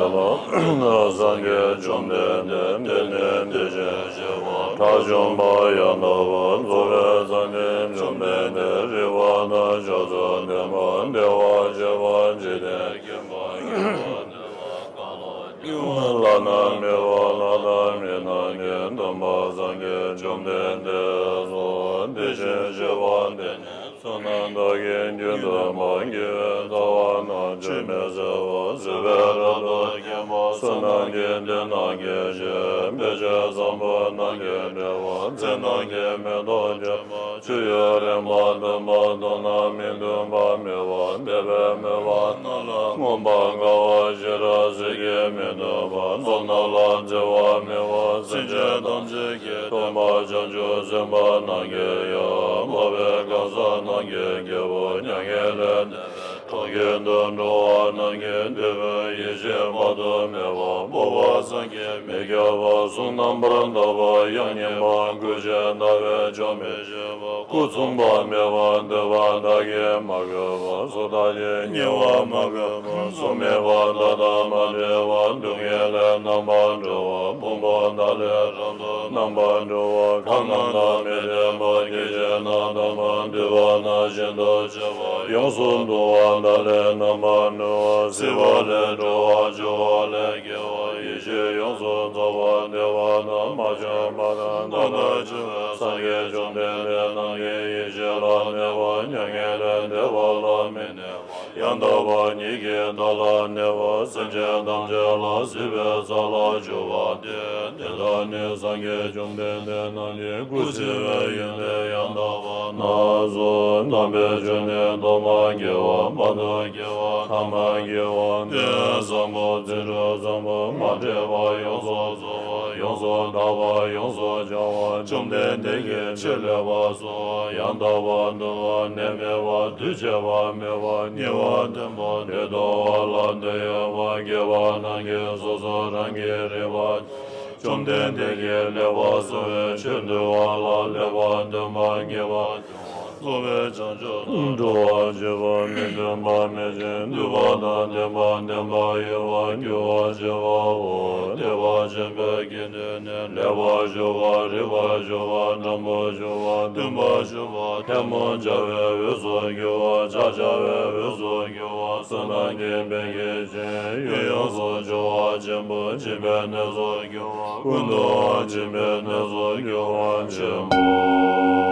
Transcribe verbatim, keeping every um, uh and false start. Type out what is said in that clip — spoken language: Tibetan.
སངས་རྒྱས་བཅོམ་ལྡན་འདས་འདི་ནི་དེ་བཞིན་གཤེགས་པ་དགྲ་བཅོམ་པ་ཡང་དག་པར་རྫོགས་པའི་སངས་རྒྱས་བཅོམ་ལྡན་འདས་རིག་པ་དང་ཕྱག་རྒྱ་ལྡན་པ་བདེ་བ་ཆེན་པོ་འཇིག་རྟེན་མཁྱེན་པ་ཡོད་པ་བདེ་བ་གང་ལ་བླ་ན་མེད་པ་ལྷ་དང་མི་རྣམས་ཀྱི་སྟོན་པ་སངས་རྒྱས་བཅོམ་ལྡན་འདས་སོ། དེ་བཞིན་གཤེགས་པ་འདི་ནི་བསོད་ནམས་དག་གིས་རྒྱུད་སྟོན་པ། དགེ་བའི་རྩ་བ་རྣམས་ཆོས་མི་ཟད་པ། སྲིད་པའི་རབ་ཏུ་འཁྱམས་པ། བསོད་ནམས་ཀྱི་སྡེ་རྣམས་ཀྱི་གཞི། འབད་བྱེད་བཟང་པོ་རྣམས་ཀྱི་འབྲས་བུ། ཚེ་རྣམས་ཀྱི་མེ་ཏོག་ཆེན་པོ། ཆུ་ཡུག་རིམ་པ་བདུན་པ། མཐོང་ན་མི་མཐུན་པ་མེད་པ། འདས་པའི་མོས་པ་རྣམས་ལ་མངོན་པར་དགའ་བ། ཤེས་རབ་གཟེར་གྱིས་མི་ནོན་པ། བློ་རྣམས་ལ་འཛིན་པ་མེད་པ། སེམས་ཅན་ཐམས་ཅད་ཀྱི་སྟོན་པ། བྱང་ཆུབ་སེམས་དཔའ་རྣམས་ཀྱི་དབྱངས། འཕགས་པའི་གང་ཟག་རྣམས་ཀྱི་རྒྱལ་པོ། མྱ་ངན་ལས་འདས་པའི་གྲོང་ཁྱེར་དུ་འགྲོ་བ་རྣམས་ཀྱི་འདོད་པའི་ཡིད་བཞིན་དཔག་ཏུ་མེད་པ། སྤོབས་པ་བསམ་གྱིས་མི་ཁྱབ་པ། གཟུགས་རྣམ་པར་དག་པ། དབྱངས་སྙན་པ། སྐུ་ཅན་ལྟ་བས་བཅོམ་མི་ཤེས་པ། སྐུ་མཚུངས་པ་མེད་པ། འདོད་པ་བདག་གིས་མ་གོས་པ། སོ་ཐར་གྱི་ཉེ་བར་མ་བཀོད་པ། གཟུགས་མེད་པ། བདག་དང་མ་འབྲལ་བ། སྡུག་བསྔལ་ལས་རྣམ་པར་གྲོལ་བ། ཕུང་པོ་དག་ལས་རབ་ཏུ་རྣམ་པར་གྲོལ་བ། ཁམས་རྣམས་དང་མི་ལྡན་པ། སྐྱེ་མཆེད་རྣམས་དང་མ་འདྲེས་པ། རྣམ་ཤེས་འདུ་བྱེད་པ། ཡོངས་སུ་འདུལ་བ། བདག་ལས་རྣམ་པར་གྲོལ་བ། སྲིད་པ་ལས་གྲོལ་བ། འཆི་བ་ལས་རྒྱལ་བ། ཡེ་ཤེས་ཡོངས་སུ་རྫོགས་པ། བདེ་བ་དང་མ་བྱོན་པ་དང་། མཐར་ཐུག་མཆོད་པའི་སངས་རྒྱས་བཅོམ་ལྡན་འདས་རྣམས་ཀྱི་ཡེ་ཤེས་ལ་གནས་པ། མྱ་ངན་ལས་འདས་པ་ལ་མི་གནས་པ། ཡང་དག་པ་ཉིད་ཀྱི་བདག་ལ་གནས་པ། སེམས་ཅན་ཐམས་ཅད་ལ་སྲིད་པའི་ས་ལ་འཇུག་པ་སྟེ། དེ་དག་ནི་སངས་རྒྱས་བཅོམ་ལྡན་འདས་རྣམས་ཀྱི་སྐུ་ཚེ་བའི་ཡོན་ཏན་ཡང་དག་པ་རྣམས་སོ། དམ་པའི་ཆོས་ནི་ཐོག་མར་སྐྱེ་བ། བར་དུ་སྐྱེ་བ། ཐ་མར་སྐྱེ་བ། དེ་བཟང་པོ་ཚིག་འབྲུ་བཟང་པོ། མ་འདྲེས་པ། ཡོངས་སུ་རྫོགས་པ། ཡོངས་སུ་དག་པ། ཡོངས་སུ་བྱང་བ། བཅོམ་ལྡན་འདས་ཀྱི་ཆོས་ལེགས་པ་སོགས་ཡང་དག་པར་འདུལ་བ། ནད་མེད་པ། འདུ་བྱེད་པ་མེད་པ། ཉེ་བར་ཐོན་པ། དེ་རྟོགས་པ་ལ་འདོད་ཡོན་པ། སྐྱེས་པ་རྣམས་ཀྱིས་སོ་སོ་རང་གི་རིག་པ། བཅོམ་ལྡན་འདས་ཀྱིས་ལེགས་པར་གསུངས་པའི་ཆོས་འདུལ་བ་ལ་ལེགས་པར་འདུན་པ། ངེས་པར་འབྱུང་བ། རྫོགས་པའི་བྱང་ཆུབ་ཏུ་འགྲོ་བར་བྱེད་པ། མི་མཐུན་པ་མེད་ཅིང་འདུས་པ་དང་ལྡན་པ། བརྟན་པ་ཡོད་པར་འགྱུར་བར་བྱེད་པའོ། བདེ་བ་ཆེན་པོའི་དགེ་འདུན་ནི། ལེགས་པར་ཞུ་བ། རིག་པར་ཞུ་བ། བགྲང་བར་ཞུ་བ། འདུན་པར་ཞུ་བ། ཐལ་མོ་སྦྱར་བའི་འོས་སུ་འགྱུར་བ། ཕྱག་བྱ་བའི་འོས་སུ་འགྱུར་བ། བསོད་ནམས་ཀྱི་དཔལ་གྱིས་ཡུལ་ཡོངས་སུ་སྦྱོང་བ་ཆེན་པོ། སྦྱིན་པའི་གནས་སུ་འགྱུར་བ། ཀུན་ཏུ་སྦྱིན་པའི་གནས་སུ་འགྱུར་བ་ཆེན་པོ།